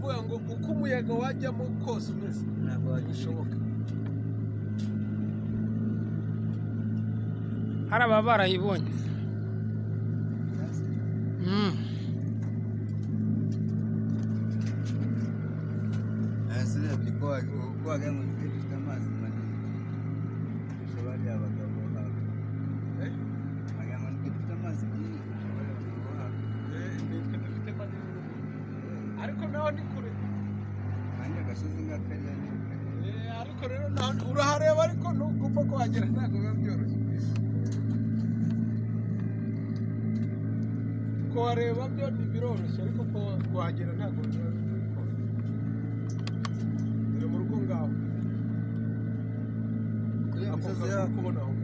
Ukuvuga ngo uko umuyaga wajyamo kose umeze, Ntabwo bishoboka. Hari ababa barayibonye. Ese urebye ko uko wagira ngo nitwe dufite amazi manini kurusha bariya bagabo bo hakurya. Eh? Wagira ngo nitwe dufite amazi manini kurusha bariya bagabo bo hakurya. Nitwe dufite manini, ariko naho ni kure. Kandi agasozi nk'akariya ni kare. Ariko rero naho urahareba, ariko ntugupfa kuhagera, ntabwo biba byoroshye kuhareba. Byo ni biroroshye, ariko kuhagera ntabwo biba bikoroshye. Dore mu rugo ngaho. Kuri iyo Ako misozi kazu yo uri kubona aho ngaho.